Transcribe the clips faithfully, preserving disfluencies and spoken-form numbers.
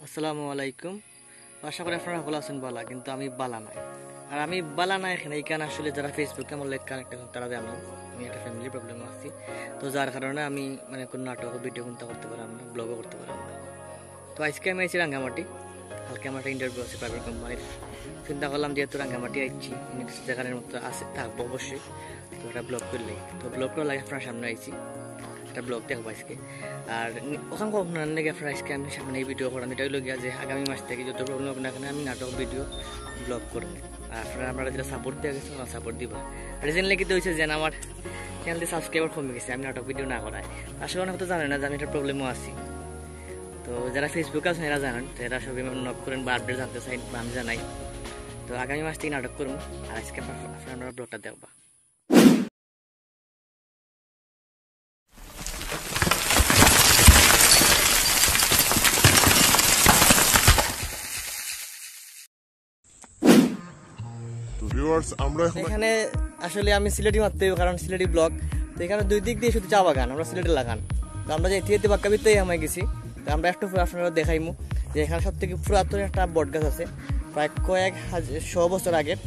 আসসালামু আলাইকুম। আশা করি আপনারা সকলে আছেন বালা, কিন্তু আমি বালা নাই। আর আমি বালা নাই এখানে, এখানে আসলে যারা Facebook-এ আমার লগে কানেক্ট আছেন তারা জানেন আমি একটা ফ্যামিলি প্রবলেমে আছি। তো যার কারণে আমি মানে কোনো নাটক ভিডিও কোনটা করতে পারলাম না, ব্লগও করতে পারলাম না। তো আজকে আমি আইছি রাঙ্গামাটি, কালকে আমার একটা ইন্টারভিউ আছে প্রাইভেট কোম্পানির। চিন্তা করলাম যেহেতু রাঙ্গামাটি আইছি, মানে কিছু জায়গার মতো আছে থাকবো অবশ্যই, তো একটা ব্লগ করলেই তো ব্লগ করার লাগি আপনার সামনে আইছি। একটা ব্লগ দেখবো আজকে। আর নি-, ওখান কখন আনলে গিয়ে আপনার আজকে আমি সামনে এই ভিডিও করান, এটা হইলো গিয়া যে আগামী মাস থেকে যত প্রবলেম হোক না কেন আমি নাটক ভিডিও ব্লগ করবো। আর আপনারা, আপনারা যেটা সাপোর্ট দিয়ে গেছেন, সাপোর্ট দিবা। আর রিজেন্টলি কিন্তু হয়েছে যে আমার চ্যানেলটি সাবস্ক্রাইবার কমে গেছে, আমি নাটক ভিডিও না করায়। আসলে অনেক তো জানে না যে আমি একটা প্রবলেমও আছি। তো যারা Facebook-এ আছেন এরা জানেন, তো এরা সবই নক করেন বা আপডেট জানতে চাই বা আমি জানাই। তো আগামী মাস থেকে নাটক করবো। আর আজকে আপনারা, আপনারা ব্লগটা দেখবা। তো ভিউয়ার্স, আমরা এখন এখানে আসলে আমি সিলেটি মারতে হইব, কারণ সিলেটি ব্লগ। তো এখানে দুই দিক দিয়ে শুধু চা বাগান, আমরা সিলেটে লাগান। তো আমরা যে এটি এতে বাক্কা ভিতরে হামাই গেছি। তো আমরা একটু পরে আপনারা দেখাইমু যে এখানে সব থেকে পুরাতন একটা বট গাছ আছে, প্রায় কয়েক হাজার, শো বছর আগের,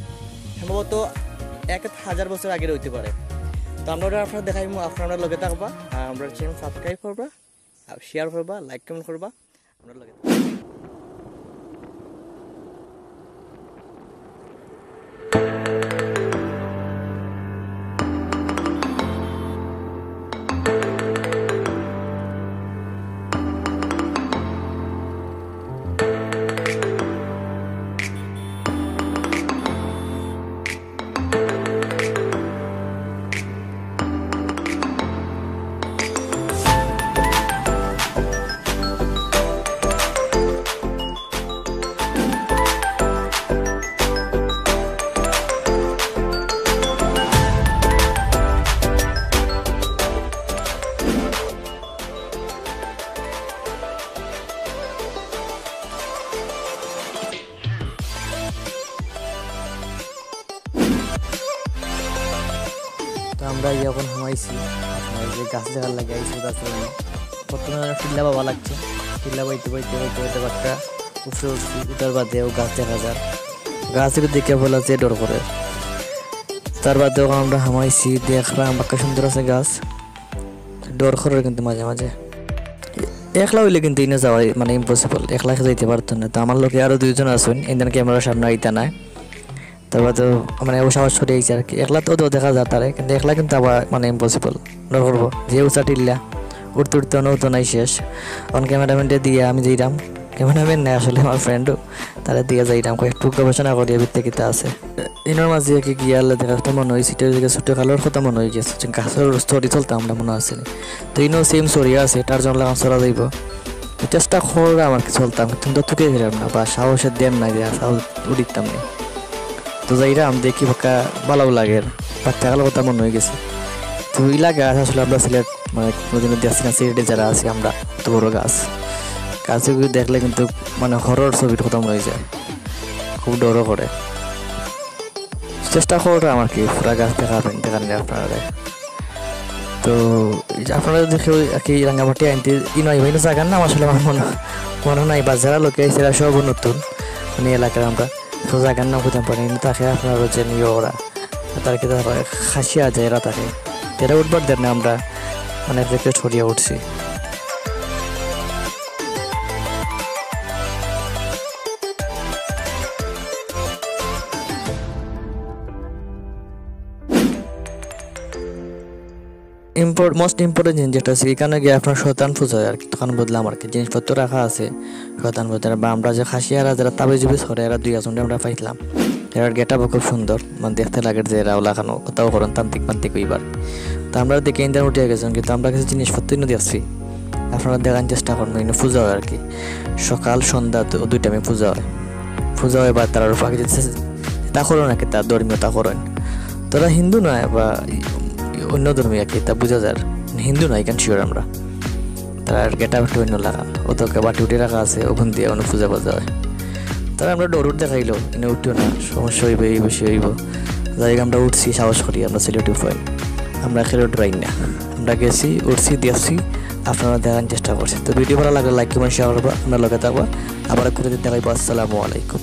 সম্ভবত এক হাজার বছর আগের হইতে পারে। তো আমরা ওটা আপনারা দেখাইমু, আপনারা লগে থাকবা, আর আমরা চ্যানেল সাবস্ক্রাইব করবা, আর শেয়ার করবা, লাইক কমেন্ট করবা। আমরা লগে থাকবা। তো আমরা এখন হামাইছি, আপনারা যে গাছ দেখার লাগি আইছি, গাছ লাগানো। প্রথমে টিল্লা বাবা লাগছে, টিল্লা বাইতে বাইতে বাইতে বাইতে বাক্কা উপরে উঠছি, উঠার বাদে ও গাছ দেখা যায়, গাছ একটু দেখে বলা যে ডর করে। তার বাদে ওখানে আমরা হামাইছি, দেখলাম বাক্কা সুন্দর আছে গাছ, ডর করে কিন্তু মাঝে মাঝে। একলা হইলে কিন্তু ইনো যাওয়াই মানে ইম্পসিবল, একলা যাইতে পারতো না। তো আমার লগে আরো দুইজন আছইন, ইনতান ক্যামেরার সামনে আইতা নায়। তারপর তো মানে ও সাহস করে আইছে আর কি। একলা তো, তো দেখা যায় তারে, কিন্তু একলা কিন্তু আবার মানে ইম্পসিবল। ডর করবো যে উঁচা টিল্লা, উঠতে উঠতে অন্য উঠতে নাই শেষ। অন ক্যামেরাম্যানটা দিয়ে আমি যাইরাম, ক্যামেরাম্যান নাই আসলে আমার ফ্রেন্ডও, তারে দিয়ে যাইরাম কয়েকটু গবেষণা করি ভিতরে কিতা আছে। ইনোর মাঝে কি গিয়া আল্লাহ দেখা একটা মনে হয়েছে, এটা হইছে ছোটো কালোর কথা মনে হয়ে গেছে, যে গাছের স্টোরি চলতাম আমরা মনে আছে নি। তো ইনো সেম স্টোরি আছে, এটার জন্য লাগান চলা যাইব। তো চেষ্টা করলাম আর কি চলতাম, কিন্তু তো তুকে গেলাম না, বা সাহসের দেন নাই, যে সাহস উঠিতাম না। তো যাইরাম দেখি বাক্কা ভালো লাগে, বাচ্চা কালো কথা মনে হয়ে গেছে। তো এই লাগা আছে আসলে আমরা সিলেট, মানে কোনোদিনও দেখছি না সিলেটে যারা আছি আমরা, তো বড় গাছ, গাছগুলো দেখলে কিন্তু মানে হরর ছবির কথা মনে হয়ে যায়, খুব ডরও করে। চেষ্টা করলাম আর কি পুরা গাছ দেখাবেন, দেখানি আপনারা। তো এই যে আপনারা যদি কেউ আর কি রাঙ্গামাটি আইনতে ই নয় ভাই জায়গার নাম আসলে আমার মনে, মনে নাই, বা যারা লোকে আইছে এরা সব নতুন মানে এলাকার আমরা, তো জায়গার নাম কোথাও পারি না, তাকে আপনারা হচ্ছে নিয়ে ওরা তার কি তারা খাসি আছে এরা থাকে, এরা উঠবার দেন না, আমরা অনেক রিকোয়েস্ট করিয়া উঠছি। ইম্পোর্ট মোস্ট ইম্পর্টেন্ট জিনিস যেটা আছে, এখানে গিয়ে আপনার শয়তান পূজা হয় আর কি। তখন বুঝলাম আর কি, জিনিসপত্র রাখা আছে শয়তান পূজার। বা আমরা যে খাসিয়ারা যারা তাবিজ উবিজ করে, এরা দুই একজনকে আমরা পাইছিলাম। এরা গেট আপ খুব সুন্দর, মানে দেখতে লাগে যে এরা ওলা খানো কোথাও করেন তান্ত্রিক মান্ত্রিক হইবার। তো আমরা দেখে ইন্ডিয়ান উঠে গেছেন, কিন্তু আমরা কিছু জিনিসপত্র এনে দেখছি, আপনারা দেখার চেষ্টা করবেন। এনে পূজা হয় আর কি, সকাল সন্ধ্যা দু- দুই টাইমে পূজা হয়। পূজা হয় বা তারা পাখি যেটা করো নাকি তার ধর্মীয় তা করেন। তারা হিন্দু নয় বা অন্য ধর্মীয় আর কি, তা বোঝা যায়। হিন্দু নয়, এখানে শিওর আমরা। তারা গেট আপ একটু অন্য লাগান, ওদেরকে বাটি উঠে রাখা আছে, ওখান দিয়ে অন্য পূজা পাজা হয়। তারা আমরা ডর উঠ দেখাইলো, এনে উঠিও না, সমস্যা হইবে, এই বিষয় হইব। যাই হোক, আমরা উঠছি সাহস করি, আমরা সিলেটি উপায়, আমরা খেলে উঠবাই না। আমরা গেছি, উঠছি, দেখছি, আপনারা দেখার চেষ্টা করছি। তো ভিডিও ভালা লাগলে লাইক, কমেন্ট, শেয়ার করবা, আপনারা লগে থাকবা। আবার কোনো দিন দেখাইবো। আসসালামু আলাইকুম।